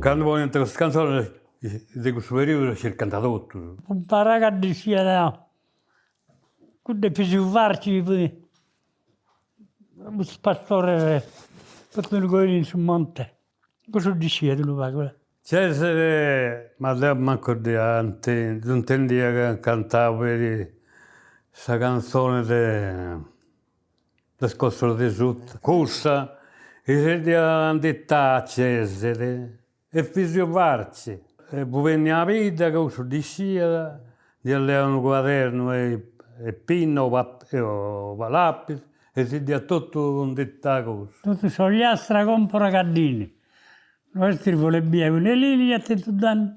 Candu poniant custas cantzonis de cussu periodu circant totus. Cumpara ca ddi fiat cuddu Efisiu Farci chi fut cussus pastores totu unu coili in su monte, cussu ddu sciat unu pagu. Cesare, ma deu mancu dd'ia ddu intendia ca cantau peri sa canzoni de de is cossus de suta. Cussa si dd'iat indità a Cesare, Efisio Farci, e fut benniu a bidda ca cussu ddi sciat, nd'iat leau unu cuadernu e pinna o lapis e si dd'iat totu indità cussu. Totu s'Ogliastra compora caddini, no est volebia cun Elini chi at tentu dannu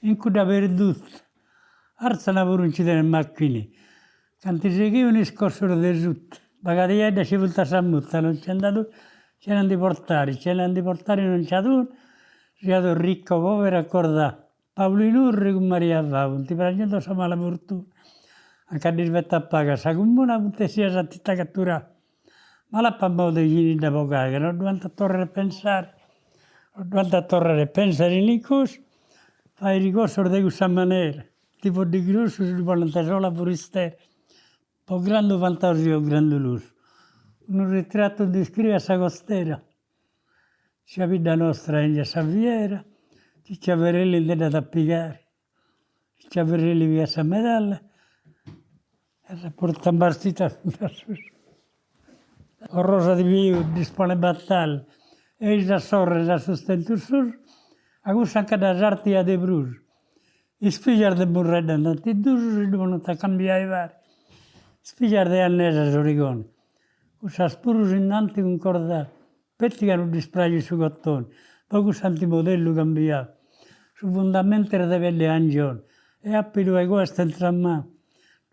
in cudda perduta, Arzana puru nci tenet machini, C'ant sighiu in is cossus de suta. Bagadieddas ci funt a sa muta, non nci andat unu chena ndi portari, chena ndi portari non nci at unu, siat riccu o poberu acordau. Paulinu Urru cun Maria Fau funt prangendu sa mala fortuna, anca ddis fetat pagu a sa cumuna funt essias a tita caturau. Mal'apat de chini dda bogai ca no ddu ant a torrari a pensari, no ddu ant a torrari a pensari nincus, fairi cossus de cussa manera. Ti poddi grussu si ddu ponint sola furistera, po grandu fantasia o grandu lussu. Unu ritratu ndi scriu a sa costera, si a bidda nostra 'engiat sa fiera, Ciccia Verelli ndi dd'at a pigari. Ciccia Verelli pigat sa medalla e sa portat bastita a susu. Orrosa Piu ddis ponet batalla e is sorres a sustentu susu, a cussa nca dda sartiat de prus. Is fìgias de Murredda nd'ant dus si ddu ponint a cambiai pari. Is fìgias de Annesa Sorigoni, cussas puru si nd'ant cuncordau, feti ca no ddis praxit su cotoni, po cussu ant modellu cambiau. Su fundamentu est de peddi 'e angioni e a pilu 'e coa est intramau.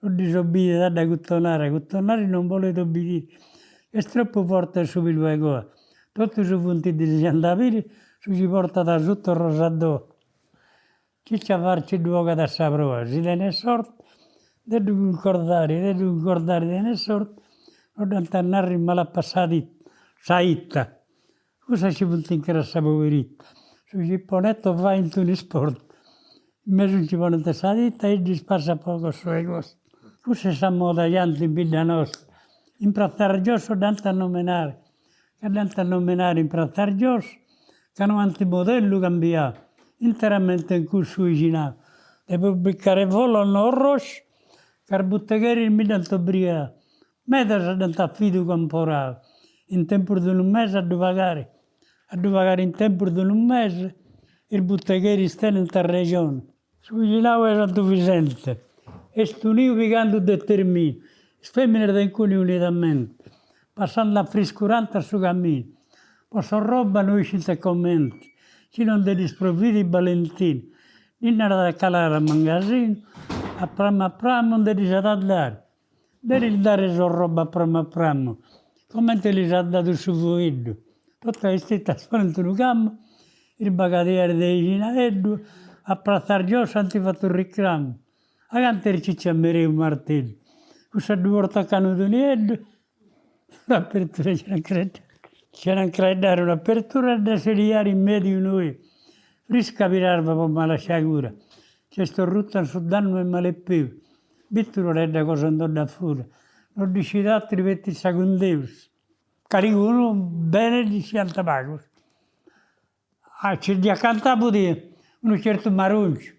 No ddis obbidit a dda cutonari, a cutonari non bolit obbidiri, est tropu forti su pilu 'e coa. Totus funt disigendi a biri su chi portat asuta Orrosa Doa. Ciccia Farci ddu 'ogat a sa proa, si tenet sorte de ddu cuncordare, de ddu cuncordare tenet sorte, no dd'ant a narri mala passadita, sa 'ita, cussas ci funt incras sa poberita, su giponetto faint un'isport, in mesu nci ponint sa tita e ddis passat po cossu 'e costa. Cussa est sa moda chi ant in bidda nostra, in Pratza Argiosso dd'ant a nomenare, Ca dd'ant a nomenare in Pratza Argiosso ca no ant modellu cambiau interamente in cussu 'ixinau de pubblicare follos no orrosciu ca is butegheris mi dd'ant obrigau medas dd'ant afidu comporau in tempus de unu mese a ddu pagare a ddu pagare in tempus de unu mese is butegheris tenent arrexoni. Su bixinau 'e Santu Fisente est uniu pigandu determinu, is feminas de incuni unidamenti, passant a friscurant a su caminu, po s'orroba no iscint comenti, chi non nde ddis providit Balentinu, ddis narat a calare a mangasinu, a pramu a pramu nde ddis at a dare, de ddis dare s'orroba a pramu a pramu, comente lis at dadu su fueddu, totu a is titas ponent unu camu, is bagadias de 'Ixinaeddu a Pratza Argiosso ant fatu ricramu, acanta est Ciccia Mereu Marteddu, cussa ddu portat canudu nieddu, un'apertura chena incraeddare un'apertura e dda seriare in mediu unu frisca pirarva po mala sciagura, nc'est orruta in su dannu 'e Malepeu Bituroredda cosa no dda fura, no ddi scit atru feti issa cun Deus. Calicunu bene ddi sciant pagus. A ci dd'iat cantau puru unu certu Marunciu.